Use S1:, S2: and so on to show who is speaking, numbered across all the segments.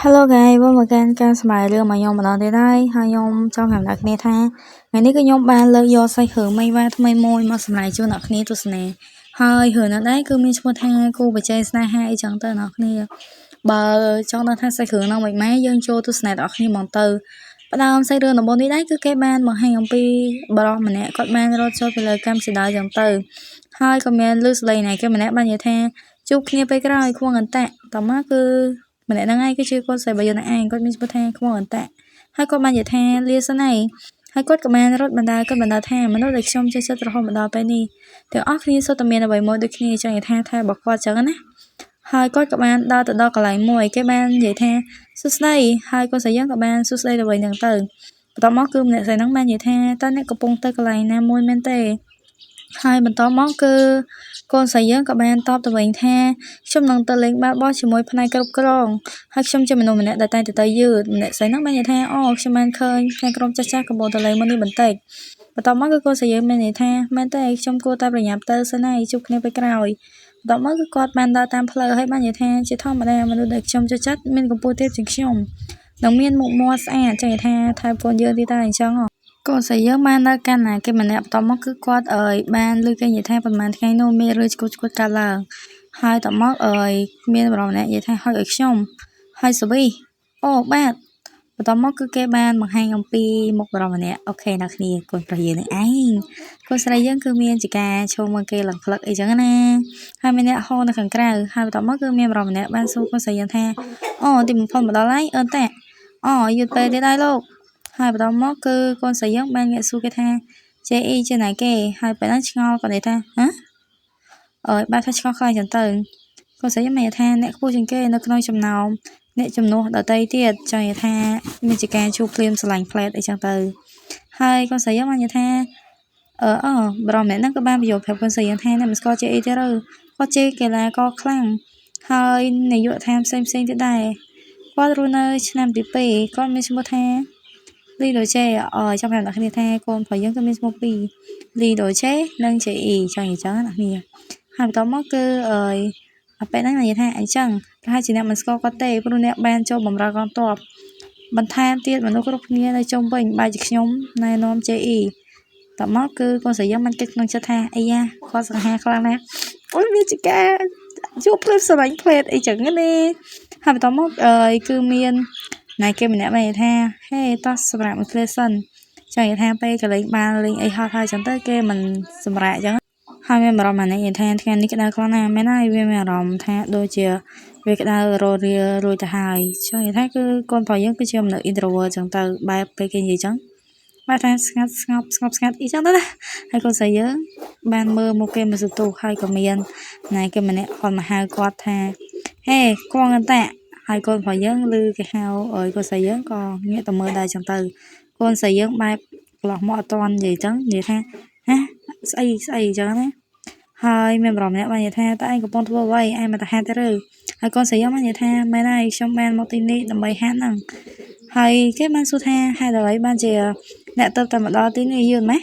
S1: Hello guys វិលមកកាន់ការសម្រាយរឿងមកខ្ញុំម្ដងទៀតហើយហើយខ្ញុំចង់ប្រាប់អ្នកគ្នាថាថ្ងៃនេះគឺខ្ញុំបានលើកយកសាច់រឿងមីវ៉ាថ្មីមួយមកសម្រាយជូនអ្នកគ្នាទស្សនាហើយរឿងនោះដែរគឺមានឈ្មោះថាគូបច្ចេកស្នេហាអីចឹងទៅអ្នកគ្នាបើចង់ដឹងថាសាច់រឿងនោះមិនម៉េចយើងចូលទស្សនាអ្នកគ្នាហ្មងទៅផ្ដើមសាច់រឿងដំបូងនេះដែរគឺគេបានបង្ហាញអំពីបរិសម្នាក់គាត់បានរត់ចូលពីលើកម្មសដាចឹងទៅហើយក៏មានលឺស្ដីណាគេម្នាក់បាននិយាយថាជួបគ្នាពេលក្រោយខ្វងអន្តៈតមកគឺម្នាក់ហ្នឹងឯងគឺជាកូនស្រីរបស់យើងហ្នឹងឯងគាត់មានឈ្មោះថាខ្មងអន្តៈហើយគាត់បាននិយាយថាលាសិនឯងហើយគាត់ក៏បានរត់បណ្ដាគាត់បណ្ដាថាមនុស្សដែលខ្ញុំចេះចិត្តរហូតមកដល់ពេលនេះទាំងអស់គ្នាសុទ្ធតែមានអ្វីមួយដូចគ្នាចង់និយាយថាថារបស់គាត់ចឹងណាហើយគាត់ក៏បានដើរទៅដល់កន្លែងមួយគេបាននិយាយថាសួស្តីហើយកូនស្រីយើងក៏បានសួស្តីទៅវិញហ្នឹងទៅបន្ទាប់មកគឺម្នាក់ស្រីហ្នឹងបាននិយាយថាតើអ្នកកំពុងទៅកន្លែងណាមួយមែនទេហើយបន្តមកគឺកូនស្រីយើងក៏បានតបទៅវិញថាខ្ញុំនឹងទៅលេងបាល់បោះជាមួយផ្នែកគ្រប់គ្រងហើយខ្ញុំជាមនុស្សម្នាក់ដែលតែងតែទៅយឺតម្នាក់ស្រីហ្នឹងបាននិយាយថាអូខ្ញុំបានឃើញផ្នែកក្រុមចាស់ៗកំពុងទៅលេងមុននេះបន្តិចបន្ទាប់មកគឺកូនស្រីយើងមាននិយាយថាមែនទេខ្ញុំគួរតែប្រញាប់ទៅសិនហើយជួបគ្នាពេលក្រោយបន្ទាប់មកគឺគាត់បានដើរតាមផ្លូវហើយបាននិយាយថាជាធម្មតាមនុស្សដែលខ្ញុំចូលចិត្តមានកម្ពស់ទាបជាងខ្ញុំនិងមានមុខមាត់ស្អាតចង់និយាយថាថែកូនយើងទីតាអញ្ចឹងកូនស្រីយើងបាននៅកាន់ណាគេម្នាក់បន្ទាប់មកគឺគាត់អើយបានឮគេនិយាយថាប្រហែលថ្ងៃនោះមានរឿងឈួតឈួតកើតឡើងហើយតមកអើយមានបរិម្នាក់និយាយថាហុចឲ្យខ្ញុំហើយសវីអូបាទបន្ទាប់មកគឺគេបានបង្ហាញអំពីមុខបរិម្នាក់អូខេអ្នកគ្នាកូនប្រុសយើងនឹងឯងកូនស្រីយើងគឺមានជាការឈោមគេឡើងផ្លឹកអីចឹងណាហើយមានអ្នកហូរនៅខាងក្រៅហើយបន្ទាប់មកគឺមានបរិម្នាក់បានសួរកូនស្រីយើងថាអូទីបំផុតមកដល់ហើយអឺតាអូយឺតពេលទៀតហើយលោកហើយបន្តមកគឺកូនស្រីយើងបានងាកសួរគេថា JE ជាណាគេហើយពេលហ្នឹងឆ្ងល់គាត់និយាយថាហ៎អើយបែបថាឆ្ងល់ខ្លាំងចឹងទៅកូនស្រីយើងមានថាអ្នកខ្ពស់ជាងគេនៅក្នុងចំណោមអ្នកជំនួសដតីទៀតចង់និយាយថាមានជាការជួបភ្លាមស្រឡាញ់ផ្លែតអីចឹងទៅហើយកូនស្រីយើងបាននិយាយថាអឺអបរមម្នាក់ហ្នឹងក៏បានបញ្យល់ប្រាប់កូនស្រីយើងថាអ្នកមិនស្គាល់ JE ទេឬគាត់ជាកីឡាករខ្លាំងហើយនាយកដ្ឋានផ្សេងផ្សេងទៀតដែរគាត់រស់នៅឆ្នាំទី2គាត់មានឈ្មោះថាលីដូជេអឺចង់ប្រាប់អ្នកគ្នាថាកូនប្រុសយើងគឺមានឈ្មោះពីរលីដូជេនិងជេអ៊ីចង់និយាយចឹងណាគ្នាហើយបន្តមកគឺអឺអាពេលហ្នឹងនិយាយថាអញ្ចឹងប្រហែលជាអ្នកមិនស្គាល់គាត់ទេព្រោះអ្នកបានចូលបម្រើកងទ័ពបន្ថែមទៀតមនុស្សគ្រប់គ្នានៅជុំវិញបែរជាខ្ញុំណែនាំ JE តមកគឺកូនស្រីយើងបានគិតក្នុងចិត្តថាអាយ៉ាគាត់សង្ហាខ្លាំងណាស់អូយវាជាការជួបភ្លេតស្រឡាញ់ផ្លេតអីចឹងណាហើយបន្តមកអឺគឺមានណែគេម្នាក់បាននិយាយថាហេតោះសម្រាប់មួយផ្លេសិនចង់និយាយថាពេលកលេងបាល់លេងអីហត់ហើយចឹងទៅគេមិនសម្រាប់ចឹងហើយមានអារម្មណ៍អានេះនិយាយថាថ្ងៃនេះក្តៅខ្លាំងណាស់មែនហើយវាមានអារម្មណ៍ថាដូចជាវាក្តៅររារួចទៅហើយចង់និយាយថាគឺកូនប្រុសយើងគឺជាមនុស្ស introvert ចឹងទៅបែបពេលគេនិយាយចឹងបែបថាស្ងាត់ស្ងប់ស្ងប់ស្ងាត់អីចឹងទៅណាហើយកូនស្រីយើងបានមើលមកគេមួយសន្ទុះហើយក៏មានណែគេម្នាក់គាត់មកហៅគាត់ថាហេគងអន្តៈហើយកូនប្រុសយើងឮគេហៅអើយកូនស្រីយើងក៏ងាកទៅមើលដែរចឹងទៅកូនស្រីយើងបែបកន្លោះមកអត់ទាន់និយាយចឹងនិយាយថាហ៎ស្អីស្អីចឹងណាហើយមានបរិមម្នាក់បាននិយាយថាតើឯងកំពុងធ្វើអ្វីឯងមកទៅហាត់ទេឬហើយកូនស្រីយើងបាននិយាយថាមែនហើយខ្ញុំបានមកទីនេះដើម្បីហាត់ហ្នឹងហើយគេបានសួរថាហេតុអ្វីបានជាអ្នកទៅតែមកដល់ទីនេះយឺតម៉េះ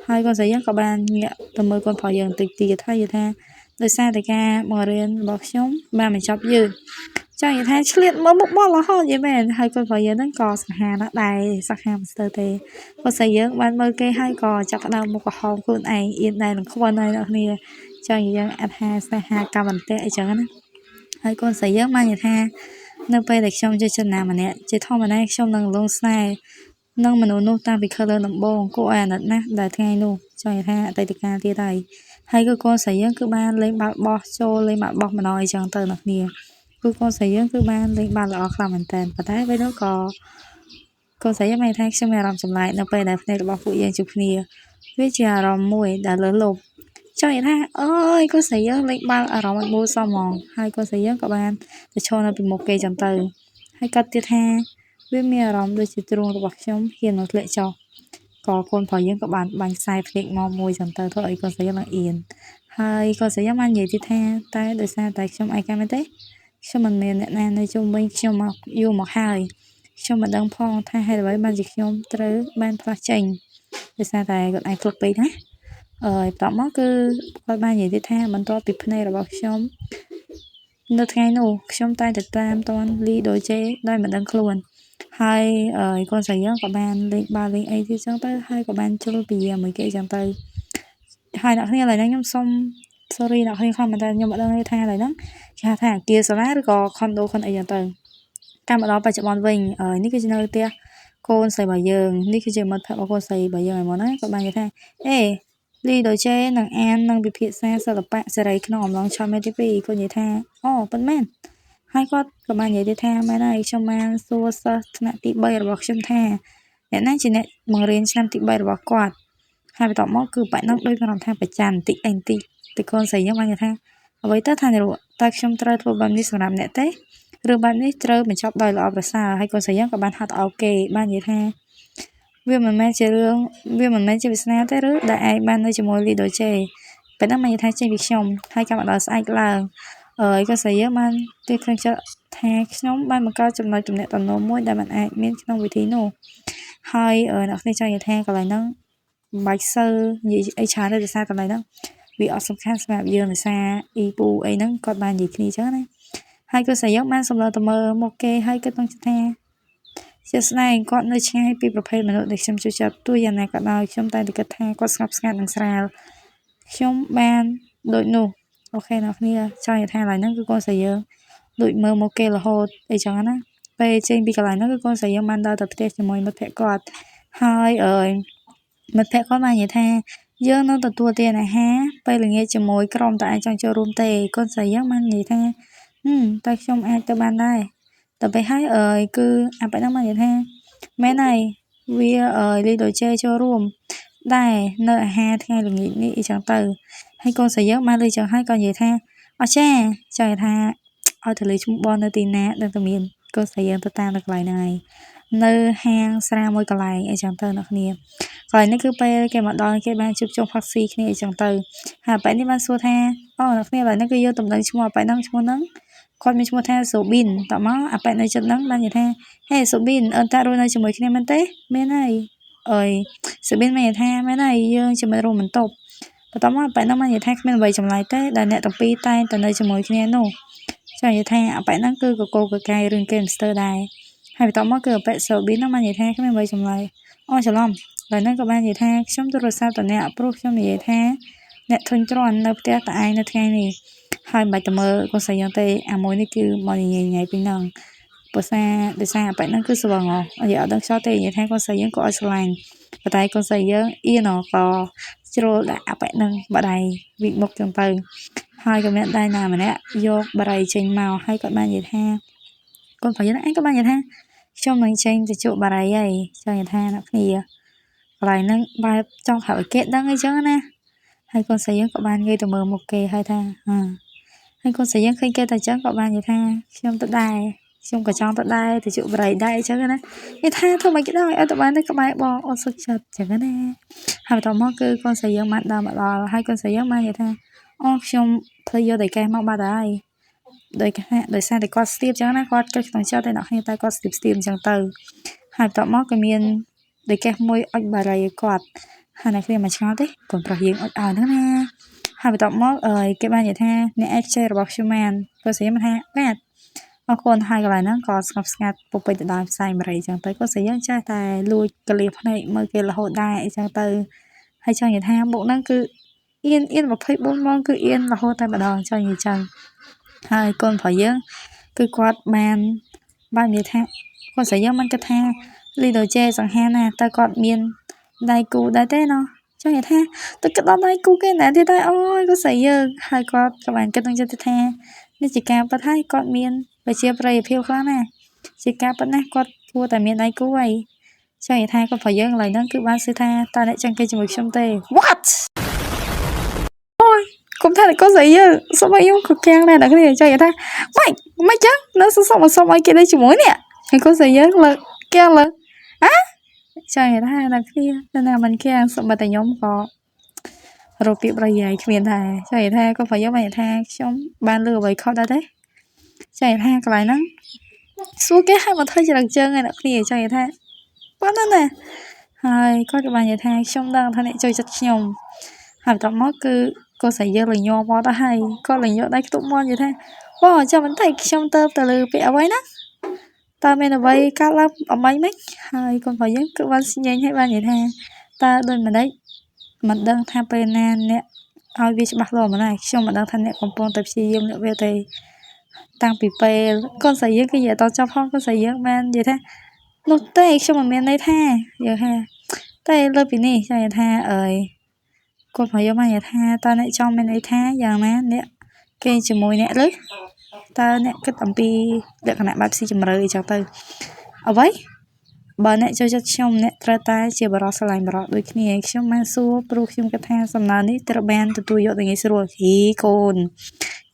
S1: ហើយកូនស្រីយើងក៏បានងាកទៅមើលកូនប្រុសយើងបន្តិចទៀតហើយនិយាយថាដោយសារតែការបង្រៀនរបស់ខ្ញុំបានបញ្ចប់យឺតចង់និយាយថាឆ្លៀតមើលមុខបលរហូតនិយាយមែនហើយកូនប្រុសយើងហ្នឹងក៏សង្ហាណាស់ដែរសង្ហាមិនស្ទើរទេកូនស្រីយើងបានមើលគេហើយក៏ចាប់ផ្ដើមមុខក្រហមខ្លួនឯងអៀនដែរនឹងខ្វិនហើយអ្នកគ្នាចង់និយាយអត្ថាស្នេហាកម្មន្តិអីចឹងណាហើយកូនស្រីយើងបាននិយាយថានៅពេលដែលខ្ញុំជិះចិនណាម្នាក់ជាធម្មតាខ្ញុំនឹងលងស្នេហ៍នឹងមនុស្សនោះតាំងពីខើលើដំបូងគួរឲ្យអាណិតណាស់ដែលថ្ងៃនោះចង់និយាយថាអតីតកាលទៀតហើយហើយគឺកូនស្រីយើងគឺបានលេងបាល់បោះចូលលេងបាល់បោះម្ដងអីចឹងទៅអ្នកគ្នាគឺកូនស្រីយើងគឺបានលេងបាល់ល្អខ្លាំងមែនតើប៉ុន្តែពេលនោះក៏កូនស្រីយើងមានថាខ្ញុំមានអារម្មណ៍ចម្លែកនៅពេលដែលភ្នែករបស់ពួកយើងជួបគ្នាវាជាអារម្មណ៍មួយដែលលើសលប់ចង់និយាយថាអើយកូនស្រីយើងលេងបាល់អារម្មណ៍អត់មូលសមហ្មងហើយកូនស្រីយើងក៏បានទៅឈរនៅពីមុខគេចឹងទៅហើយគាត់ទៀតថាវាមានអារម្មណ៍ដូចជាទ្រូងរបស់ខ្ញុំហ៊ាននឹងធ្លាក់ចុះក៏កូនប្រុសយើងក៏បានបាញ់ខ្សែភ្នែកមកមួយចឹងទៅធ្វើឲ្យកូនស្រីយើងនឹងអៀនហើយកូនស្រីយើងបាននិយាយទៀតថាតែដោយសារតែខ្ញុំឯកាមែនទេខ្ញុំមិនមានអ្នកណានៅជុំវិញខ្ញុំមកយូរមកហើយខ្ញុំមិនដឹងផងថាហេតុអ្វីបានជាខ្ញុំត្រូវបានផ្លាស់ចេញដោយសារតែគាត់ឯងភ្លុកពេកណាអើយបន្ទាប់មកគឺគាត់បាននិយាយទៀតថាបន្ទាប់ពីភ្នែករបស់ខ្ញុំ នៅថ្ងៃនោះខ្ញុំតែងតែតាមទាន់លីដូជេដោយមិនដឹងខ្លួនហើយកូនស្រីយើងក៏បានលេងបាល់លេងអីទៀតចឹងទៅហើយក៏បានជុលពីមួយគេចឹងទៅហើយអ្នកគ្នាឥឡូវហ្នឹងខ្ញុំសុំ sorry អ្នកគ្នាខ្លាំងមែនតើខ្ញុំមិនដឹងទេថាឥឡូវហ្នឹងគេហៅថាអគារសាលាឬក៏ condo ខុនអីចឹងទៅតាមមកដល់បច្ចុប្បន្នវិញនេះគឺជានៅផ្ទះកូនស្រីរបស់យើងនេះគឺជាមិត្តភក្តិរបស់កូនស្រីរបស់យើងឯមុនណាគាត់បាននិយាយថាអេលីដូជេនឹងអាននឹងពិភាក្សាសិល្បៈសេរីក្នុងអំឡុងឆមាសទី2គាត់និយាយថាអូពិតមែនហើយគាត់ក៏បាននិយាយទៀតថាមែនហើយខ្ញុំបានសួរសិស្សថ្នាក់ទី3របស់ខ្ញុំថាអ្នកណាជាអ្នកបង្រៀនឆ្នាំទី3របស់គាត់ហើយបន្ទាប់មកគឺបាក់នឹងដោយអារម្មណ៍ថាប្រច័នបន្តិចអីបន្តិចតែកូនស្រីខ្ញុំបាននិយាយថាអ្វីទៅថានិរតើខ្ញុំត្រូវធ្វើបែបនេះសម្រាប់អ្នកទេរឿងបែបនេះត្រូវបញ្ចប់ដោយល្អប្រសើរហើយកូនស្រីយើងក៏បានហាត់អូខេបាននិយាយថាវាមិនមែនជារឿងវាមិនមែនជាវាសនាទេឬដែលឯងបាននៅជាមួយលីដូជេពេលហ្នឹងបាននិយាយថាចេញពីខ្ញុំហើយកម្មដល់ស្អែកឡើងអើយកូនស្រីយើងបានទីក្នុងចិត្តថាខ្ញុំបានបង្កើតចំណុចទំនាក់ទំនងមួយដែលមិនអាចមានក្នុងវិធីនោះហើយអ្នកគ្នាចង់និយាយថាកន្លែងហ្នឹងមិនបាច់សូវនិយាយអីច្រើនទេដោយសារកន្លែងហ្នឹងវាអត់សំខាន់សម្រាប់យើងដោយសារអ៊ីពូអីហ្នឹងគាត់បាននិយាយគ្នាចឹងណាហើយកូនស្រីយើងបានសម្លឹងទៅមើលមកគេហើយគិតក្នុងចិត្តថាជាស្ដែងគាត់នៅឆ្ងាយពីប្រភេទមនុស្សដែលខ្ញុំចូលចិត្តទោះយ៉ាងណាក៏ដោយខ្ញុំតែងតែគិតថាគាត់ស្ងប់ស្ងាត់និងស្រាលខ្ញុំបានដូចនោះអូខេអ្នកគ្នាចង់និយាយថាកន្លែងហ្នឹងគឺកូនស្រីយើងដូចមើលមកគេរហូតអីចឹងណាពេលចេញពីកន្លែងហ្នឹងគឺកូនស្រីយើងបានដើរទៅផ្ទះជាមួយមិត្តភក្តិគាត់ហើយអើយមិត្តភក្តិគាត់បាននិយាយថាយើងនឹងទទួលទានអាហារពេលល្ងាចជាមួយក្រុមតើឯងចង់ចូលរួមទេកូនស្រីយើងបាននិយាយថាតើខ្ញុំអាចទៅបានដែរដល់ពេលហើយអើយគឺអាប៉ែហ្នឹងបាននិយាយថាមែនហើយវាអើយលីដូជេចូលរួមដែរនៅអាហារថ្ងៃល្ងាចនេះអីចឹងទៅហើយកូនស្រីយើងបានលឺចឹងហើយក៏និយាយថាអស្ចារ្យចង់និយាយថាឲ្យទៅលើឈ្មោះបងនៅទីណាដឹងតែមានកូនស្រីយើងទៅតាមនៅកន្លែងហ្នឹងហើយនៅហាងស្រាមួយកន្លែងអីចឹងទៅអ្នកគ្នាកន្លែងនេះគឺពេលគេមកដល់គេបានជួបជុំផឹកស៊ីគ្នាអីចឹងទៅហើយអាប៉ែនេះបានសួរថាអូអ្នកគ្នាកន្លែងនេះគឺយើងតំណែងឈ្មោះអាប៉ែហ្នឹងឈ្មោះហ្នឹងគាត់មានឈ្មោះថាសូប៊ីនតមកអាប៉ែនៅចិត្តហ្នឹងបាននិយាយថាហេសូប៊ីនអឺតារស់នៅជាមួយគ្នាមែនទេមែនហើយអើយសូប៊ីនមាននិយាយថាមែនហើយយើងជាមិត្តរួមបន្ទប់បន្ទាប់មកអាប៉ែហ្នឹងបាននិយាយថាគ្មានអ្វីចម្លែកទេដែលអ្នកទាំងពីរតែងតែនៅជាមួយគ្នានោះចង់និយាយថាអាប៉ែហ្នឹងគឺកកកកែរឿងគេមិនស្ទើរដែរហើយបន្ទាប់មកគឺអាប៉ែសូប៊ីនហ្នឹងបាននិយាយថាគ្មានអ្វីចម្លែកអូច្រឡំឡើយហ្នឹងក៏បាននិយាយថាខ្ញុំទូរស័ព្ទតអ្នកព្រោះខ្ញុំនិយាយថាអ្នកធុញទ្រាន់នៅផ្ទះតែឯងនៅថ្ងៃនេះហើយមិនបាច់ទៅមើលកូនស្រីយ៉ាងទេអាមួយនេះគឺមកនិយាយញ៉ៃពីហ្នឹងព្រោះសារដោយសារអាប៉ែហ្នឹងគឺស្វងនិយាយអត់ដឹងខ្យល់ទេនិយាយថាកូនស្រីយើងក៏ឲ្យស្រឡាញ់ប៉ុន្តែកូនស្រីយើងអៀនក៏ជ្រុលដាក់អាប៉ែហ្នឹងបដៃវិមុខចឹងទៅហើយក៏មានដៃណាម្នាក់យកបារីចេញមកហើយគាត់បាននិយាយថាកូនប្រុសយើងឯងក៏បាននិយាយថាខ្ញុំនឹងចេញទៅជក់បារីហើយចង់និយាយថាអ្នកគ្នាកន្លែងហ្នឹងបែបចង់ប្រាប់ឲ្យគេដឹងអីចឹងណាហើយកូនស្រីយើងក៏បានងាយទៅមើលមុខគេហើយថាហើយកូនស្រីយើងឃើញគេតែចឹងក៏បាននិយាយថាខ្ញុំទៅដែរខ្ញុំក៏ចង់ទៅដែរទៅជក់បារីដែរអញ្ចឹងណានិយាយថាធ្វើម៉េចក៏ដោយឲ្យទៅបានទៅក្បែរបងអូនសុខចិត្តចឹងណាហើយបន្ទាប់មកគឺកូនស្រីយើងបានដើរមកដល់ហើយកូនស្រីយើងបាននិយាយថាអូខ្ញុំភ្លេចយកដែកេះមកបាត់ហើយដោយថាដោយសារតែគាត់ស្ទាបចឹងណាគាត់គិតក្នុងចិត្តតែអ្នកគ្នាតែគាត់ស្ទាបស្ទាបអញ្ចឹងទៅហើយបន្ទាប់មកក៏មានដែកេះមួយអុចបារីឲ្យគាត់ហើយអ្នកគ្នាមិនឆ្ងល់ទេកូនប្រុសយើងអុចឲ្យហ្នឹងណាហើយបន្ទាប់មកអើយគេបាននិយាយថាអ្នកឯងខ្ចីរបស់ខ្ញុំបានគាត់ស្រីមកថាបាទអរគុណហើយកន្លែងហ្នឹងក៏ស្ងប់ស្ងាត់ពុកពេញទៅដោយផ្សែងបារីចឹងទៅគាត់ស្រីយើងចេះតែលួចកលៀសភ្នែកមើលគេរហូតដែរអីចឹងទៅហើយចង់និយាយថាមុខហ្នឹងគឺអៀនអៀន24ម៉ោងគឺអៀនរហូតតែម្ដងចង់និយាយចឹងហើយកូនប្រុសយើងគឺគាត់បានបាននិយាយថាគាត់ស្រីយើងមិនគិតថាលីដូជេសង្ហាណាតើគាត់មានដៃគូដែរទេណោះចង់និយាយថាទៅគិតដល់ដៃគូគេណាទៀតហើយអូយគាត់ស្រីយើងហើយគាត់ក៏បានគិតក្នុងចិត្តថានេះជាការពិតហើយគាត់មានប្រជាប្រិយភាពខ្លាំងណាស់ជាការពិតណាស់គាត់គួរតែមានដៃគូហើយចង់និយាយថាគាត់ប្រុសយើងកន្លែងហ្នឹងគឺបានសួរថាតើអ្នកចង់គេជាមួយខ្ញុំទេ What អូយកុំថាតែកូនស្រីយើងសូមឲ្យខ្ញុំក៏កាំងដែរអ្នកគ្នាចង់និយាយថាម៉េចម៉េចចឹងនៅសុំសុំឲ្យគេដេកជាមួយនេះហើយកូនស្រីយើងលើកកាំងលើអាចង់និយាយថាអ្នកគ្នានៅណាមិនកាំងសូម្បីតែខ្ញុំក៏រកពាក្យប្រយាយគ្មានដែរចង់និយាយថាកូនប្រុសយើងបាននិយាយថាខ្ញុំបានលឺអ្វីខុសដែរទេចង់និយាយថាកន្លែងហ្នឹងសួរគេឲ្យមកធ្វើច្រឹងជើងឯអ្នកគ្នាចង់និយាយថាប៉ុណ្ណាណាហើយគាត់ក៏បាននិយាយថាខ្ញុំដឹងថាអ្នកចូលចិត្តខ្ញុំហើយបន្ទាប់មកគឺកូនស្រីយើងលញ័រមកទៅហើយគាត់លញ័រដៃខ្ទប់មាត់និយាយថា អូចាំបន្តិចខ្ញុំទៅទៅលើពាក្យអ្វីណាតើមានអ្វីកើតឡើងអំបញ្ញមិញហើយកូនប្រុសយើងគឺបានស្ញែងឲ្យបាននិយាយថាតើដូចម្ដេចមិនដឹងថាពេលណាអ្នកឲ្យវាច្បាស់លាស់ម្ល៉េះខ្ញុំមិនដឹងថាអ្នកកំពុងតែព្យាយាមលាក់វាទេតាំងពីពេលកូនស្រីយើងគឺនិយាយតចប់ផងកូនស្រីយើងបាននិយាយថានោះទេខ្ញុំមិនមានន័យថាយើងថាតែលើពីនេះចង់និយាយថាអើយកូនប្រុសយើងបាននិយាយថាតើអ្នកចង់មានន័យថាយ៉ាងណាអ្នកគេជាមួយអ្នកឬតើអ្នកគិតអំពីលក្ខណៈបែបស៊ីជម្រៅអីចឹងទៅអ្វីបើអ្នកចូលចិត្តខ្ញុំអ្នកត្រូវតែជាបរិសុទ្ធស្រឡាញ់បរិសុទ្ធដូចគ្នាខ្ញុំបានសួរព្រោះខ្ញុំគិតថាសំណើនេះត្រូវបានទទួលយកដោយងាយស្រួលយីកូន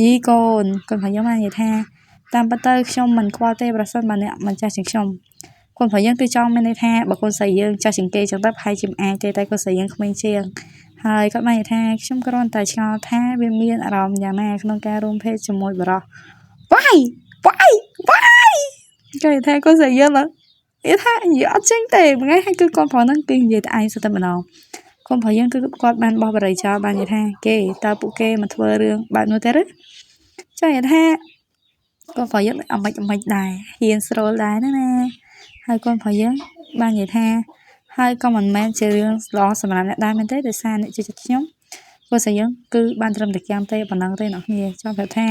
S1: យីកូនកូនប្រុសយើងបាននិយាយថាតាមពិតទៅខ្ញុំមិនខ្វល់ទេប្រសិនបើអ្នកមិនចាស់ជាងខ្ញុំកូនប្រុសយើងគឺចង់មានន័យថាបើកូនស្រីយើងចាស់ជាងគេចឹងទៅប្រហែលជាមិនអាចទេតែកូនស្រីយើងក្មេងជាងហើយគាត់បាននិយាយថាខ្ញុំគ្រាន់តែឆ្ងល់ថាវាមានអារម្មណ៍យ៉ាងណាក្នុងការរួមភេទជាមួយបរិសុទ្ធវ៉ាយវ៉ាយវ៉ាយគេថាកូនស្រីយើងនិយាយថានិយាយអត់ចេញទេមួយថ្ងៃហើយគឺកូនប្រុសហ្នឹងគឺនិយាយតែឯងសុទ្ធតែម្ដងកូនប្រុសយើងគឺគាត់បានបោះបរិចោលបាននិយាយថាគេតើពួកគេមកធ្វើរឿងបែបនោះទេឬចង់និយាយថាកូនប្រុសយើងអមិចអមិចដែរហ៊ានស្រួលដែរណាណាហើយកូនប្រុសយើងបាននិយាយថាហើយក៏មិនមែនជារឿងល្អសម្រាប់អ្នកដែរមែនទេដោយសារអ្នកជួយចិត្តខ្ញុំកូនស្រីយើងគឺបានត្រឹមតែគាំទេប៉ុណ្ណឹងទេអ្នកគ្នាចង់ប្រាប់ថា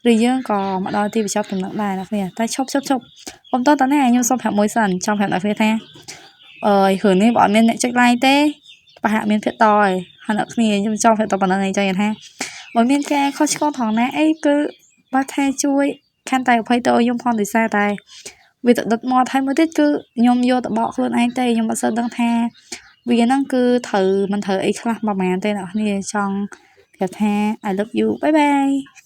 S1: ឬយើងក៏មកដល់ទីបញ្ចប់ដំណឹងដែរអ្នកគ្នាតែឈប់ឈប់ឈប់កុំតតណាខ្ញុំសូមប្រាប់មួយសិនចង់ប្រាប់អ្នកគ្នាថាអើយរឿងនេះបើអត់មានអ្នកចុច like ទេប្រហែលមានភាគតហើយហើយអ្នកគ្នាខ្ញុំចង់ប្រាប់តប៉ុណ្ណឹងឯងចង់ថាបើមានការខុសឆ្គងថងណាអីគឺបើថាជួយខន្តីអភ័យទោសខ្ញុំផងដោយសារតែវាទៅដុតមាត់ហើយមួយទៀតគឺខ្ញុំយកទៅបកខ្លួនឯងទេខ្ញុំអត់សូវដឹងថាវាហ្នឹងគឺត្រូវមិនត្រូវអីខ្លះប្រហែលទេអ្នកគ្នាចង់ប្រាប់ថា I love you bye bye.